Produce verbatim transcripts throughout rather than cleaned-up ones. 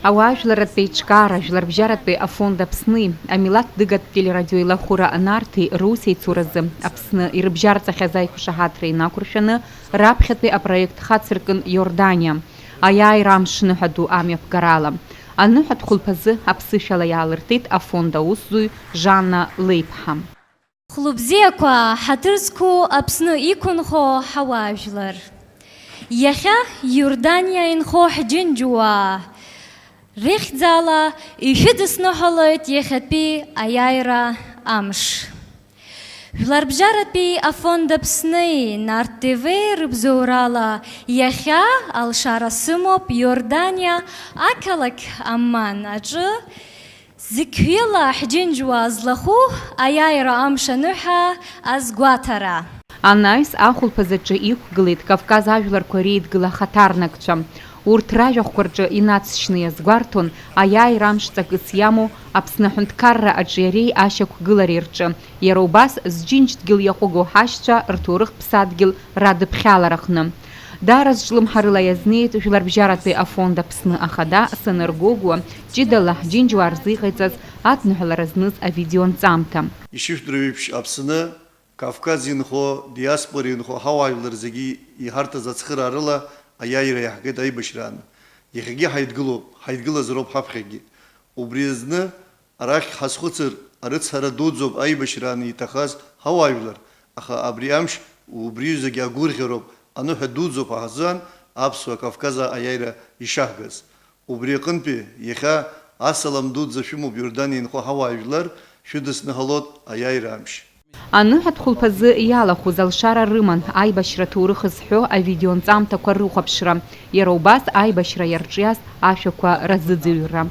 Ауаажәларратә еиҿкаара, Жәларбжьаратәи афонд Аԥсни, Амилаҭ дыгатә телерадиоеилахәыра Нарҭи русеицуразы Аԥсны ирыбжьарҵахьаз аиқәшаҳаҭра инақәыршәаны раԥхьатәи апроект хацыркын Иорданиа, аиааира амш ныҳәа ду амҩаԥгарала. Аныҳәатә хәылԥазы аԥсышәала иаалыртит афонд аусзуҩ Жанна Леиԥҳа. Хәлыбзиақәа, ҳаҭыр зқәу Аԥсны иқәынхо ҳауаажәлар. Иахьа Иорданиа инхо ҳџьынџьуаа рыхьӡала ишәыдысныҳәалоит иахьатәи аиааира амш. Жәларбжьаратәи афонд Аԥсни Нарҭ Т В рыбзоурала иахьа алшара сымоуп Иорданиа ақалақь Амман аҿы зықьҩыла ҳџьынџьуаа злахәу аиааира амш аныҳәа азгәаҭара. Анаҩс ахәылԥаз аҿы иқәгылеит Кавказ ажәларқәа реидгыла ахаҭарнакцәа. Урҭ ражәахәқәа рҿы инацшьны иазгәарҭон аиааира амш ҵакыс иамоу Аԥсны аҳәынҭқарра аҿиареи ашьақәгылареи рҿы, иара убас зџьынџьдгьыл иаҟәыгоу ҳашьцәа рҭоурыхтә ԥсадгьыл радыԥхьалараҟны. Даара зҿлымҳарыла иазнеит Жәларбжьаратәи афонд Аԥсны ахада Саныр Гогәуа ҷыдала ҳџьынџьуаа рзы иҟаиҵаз адныҳәалара зныз авидеонҵамҭа. Ишыжәдыруа еиԥш, Аԥсны, Кавказ инхо, диаспора инхо ҳауаажәлар зегьы иҳарҭаз ацхыраарыла аиааира иаҳгеит аибашьрааны. Иахьагьы ҳаидгылоуп, ҳаидгылазароуп ҳаԥхьагьы. Убри азны арахь ҳазхәыцыр, арыцҳара дуӡӡоуп аибашьрааны иҭахаз ҳауаажәлар, аха абри амш убриҩызагьы агәырӷьароуп, аныҳәа дуӡӡоуп ҳазыҳәан аԥсуа Кавказаа аиааира ишаҳгаз. Убри аҟынтәи иахьа асалам дуӡӡа шәымоуп Иорданиа инхо ҳауаажәлар, шәыдысныҳәалоит аиааира амш. Аныҳәатә хәылԥазы иалахәыз алшара рыман аибашьра ҭоурых зҳәо авидеонҵамҭақәа рыхәаԥшра, иара убас аибашьра иарҿиаз ашәақәа разыӡырҩра.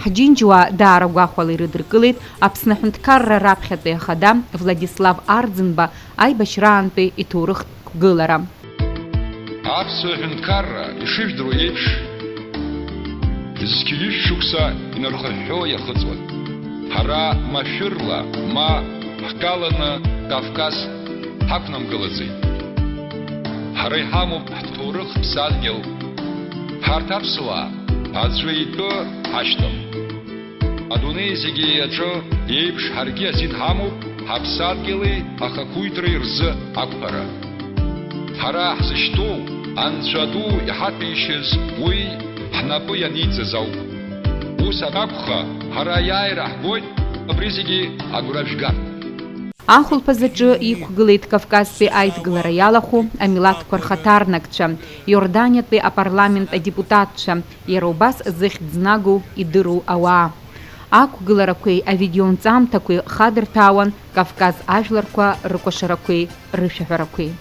Ҳџьынџьуаа даара гәахәала ирыдыркылеит Аԥсны аҳәынҭқарра раԥхьатәи ахада Владислав Арӡынба аибашьраантәи иҭоурыхтә қәгылара. Аԥсуа ҳәынҭқарра, ишыжәдыруа еиԥш, зқьи ҩышә шықәса инархыҳәҳәо иахыҵуан. Ҳара машәырла, ма ҳкаланы Кавказ ҳақәнамгалаӡеит. Ҳара иҳамоуп ҳҭоурых ԥсадгьыл. Ҳарҭ аԥсуаа аӡәы итәы ҳашьҭам. Адунеи зегьы аҿы еиԥш ҳаргьы азин ҳамоуп ҳаԥсадгьыли ахақәиҭреи рзы ақәԥара. Ҳара ҳзышьҭоу Анцәа ду иҳаҭәеишьаз уи ҳнапы ианиҵаз ауп. Ус анакәха, ҳара аиааира ҳгоит, абри зегьы агәра шәгартә. Ахәылԥаз аҿы иқәгылеит Кавказтәи аидгылара иалахәу амилаҭқәа рхаҭарнакцәа, Иорданиатәи апарламент адепутатцәа, иара убас зыхьӡ знагоу идыру ауаа. Ақәгыларақәеи авидеонҵамҭақәеи хадырҭәаауан Кавказ ажәларқәа рыкәашарақәеи рышәаҳәарақәеи.